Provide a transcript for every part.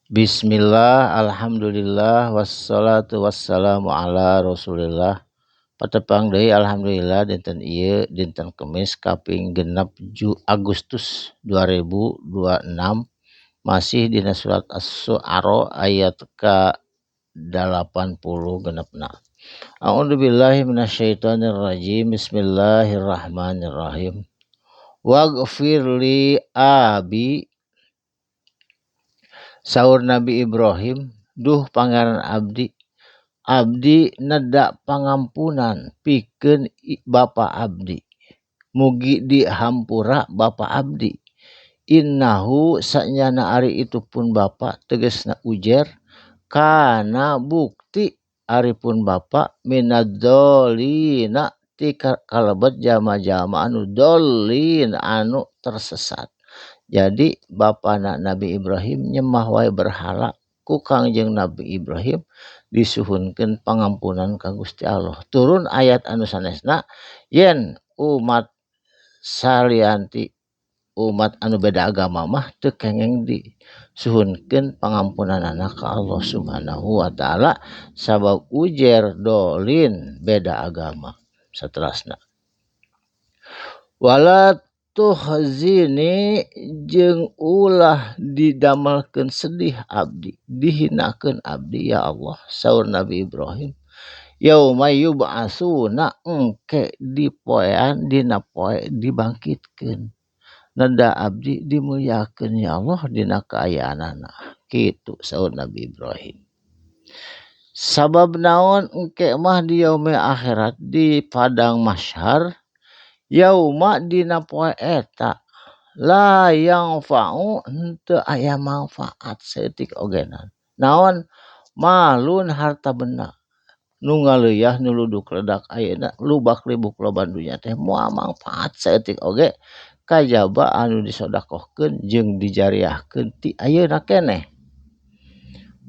Bismillah, alhamdulillah, wassalatu wassalamu ala rasulillah. Patepang deui alhamdulillah dinten ieu dinten Kemis kaping 6 Agustus 2026 masih dina surat Asy-Syu'ara ayat ka 86. A'udzubillahi minasyaitonirrajim. Bismillahirrahmanirrahim. Waghfir li abi. Saur Nabi Ibrahim, duh Pangeran abdi, abdi neda pangampunan pikeun bapa abdi. Mugi dihampura bapa abdi. Innahu sanyana ari itu pun bapa tegasna ujer kana bukti ari pun bapa minadzolina ti kalebet jama-jama anu dolin anu tersesat. Jadi bapana Nabi Ibrahim nyembah wae berhala ku Kangjeng Nabi Ibrahim disuhunkeun pangampunan ka Gusti Allah. Turun ayat anu sanesna yen umat salianti umat anu beda agama mah teu kengeng disuhunkeun pangampunanana ka Allah Subhanahu wa taala sabab ujer dolin beda agama. Saterasna wala tuhzini jeung ulah didamelkeun sedih abdi, dihinakeun abdi ya Allah. Saur Nabi Ibrahim, yauma yub'asuna engke dipoean dina poe dibangkitkeun. Neda abdi dimuliakeun ya Allah dina kaayaanana. Kitu saur Nabi Ibrahim. Sabab naon engke mah di yaumil akhirat di padang mahsyar yauma dina poe eta la yanfa'u henteu aya manfaat saeutik ogenan. Naon malun harta benda nu ngaleuyah nu luduk ledak ayeuna lubak libuk loba dunya teh moal manfaat saeutik oge kajaba anu disodakohkeun jeung dijariahkeun ti ayeuna keneh.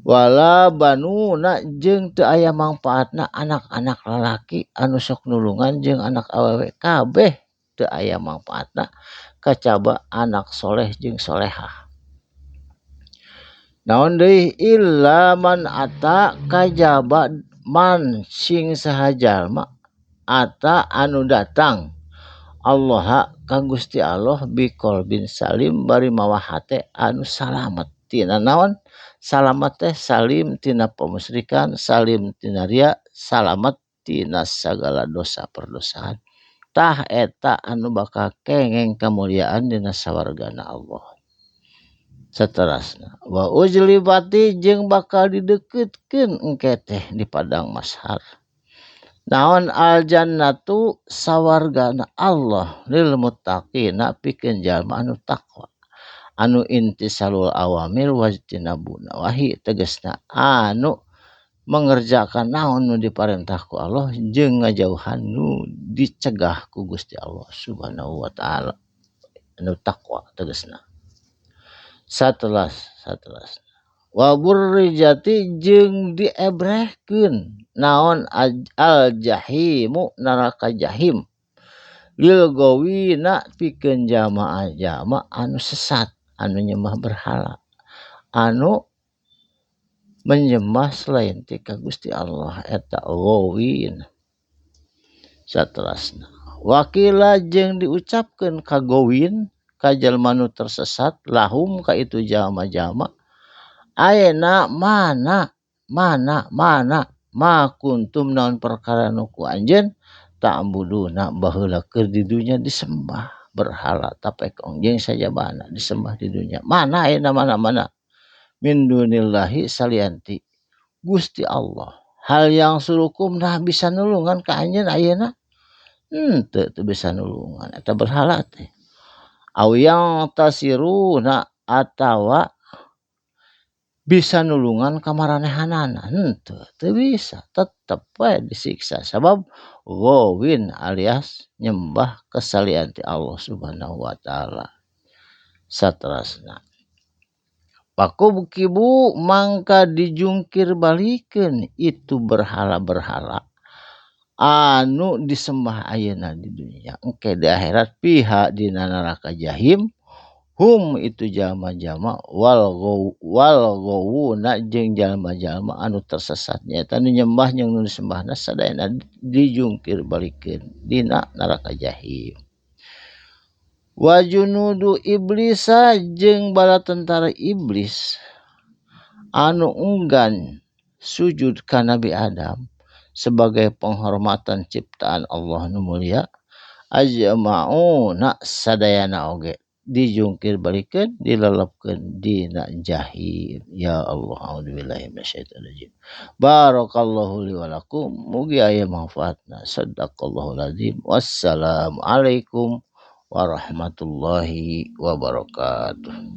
Wala banuna jeung teu aya mangfaatna anak-anak lalaki anu sok nulungan jeung anak awewe kabeh teu aya mangfaatna kacaba anak soleh jeung solehah. Naon deui illa man ata kajaba man sing saha jalma ata anu datang Allah ka Gusti Allah biqalbin salim bari mawa hate anu salamet tina naon? Salamet teh salim tina pemusyrikan, salim tina ria, salamet tina sagala dosa perdosaan. Tah eta anu bakal kengeng kemuliaan dina sawargana Allah. Saterasna wa ujlibati jeung bakal dideukeutkeun engke teh di padang mahsyar. Naon aljannatu sawargana Allah lil muttaqina pikeun jalma anu takwa. Anu intisalul awamir wajtinabu nawahi tegasna anu mengerjakan naon nu diparentah ku Allah jeung ngajauhan nu dicegah ku Gusti Allah Subhanahu wa taala. Anu takwa tegasna. Satelas wa burrijati jeung diebrehkeun naon al jahimu neraka jahim lil gawina pikeun jamaah-jamaah anu sesat anu nyembah berhala anu menyembah selain ti ka Gusti Allah eta gawin. Saterasna wakila jeung diucapkeun ka gawin ka jalma nu tersesat lahum ka itu jama-jama ayeuna mana mana mana ma kuntum naon perkara nu ku anjeun ta'buduna baheula keur di dunya disembah berhala tapekong jeung sajabana disembah di dunya mana ayeuna mana mana min dunillahi salianti Gusti Allah hal yang surukum nah bisa nulungan ka anjeun ayeuna henteu teu bisa nulungan eta berhala teh aw yang tasiruna atawa bisa nulungan ka maranehanana henteu teu bisa tetep we disiksa sabab gawin alias nyembah kesalian ti Allah Subhanahu wa taala. Saterasna pakubkibu mangka dijungkir balikeun itu berhala-berhala anu disembah ayeuna di dunia engke di akhirat pihak dina neraka jahim Hum itu jalma-jalma wal ghawuna jeung jalma-jalma anu tersesat nyaeta nu nyembah jeung nu disembahna sadayana dijungkir balikeun dina neraka jahim. Wa junudu iblisa jeung bala tentara iblis anu enggan sujud ka Nabi Adam sebagai penghormatan ciptaan Allah nu mulia ajma'una sadayana oge dijungkir balikeun dilelepkeun dina jahim. Ya Allah, a'udzubillahi minasyaitonir rajim. Barakallahu li wa lakum, mugi aya manfaatna. Sadaqallahul azim. Wassalamualaikum warahmatullahi wabarakatuh.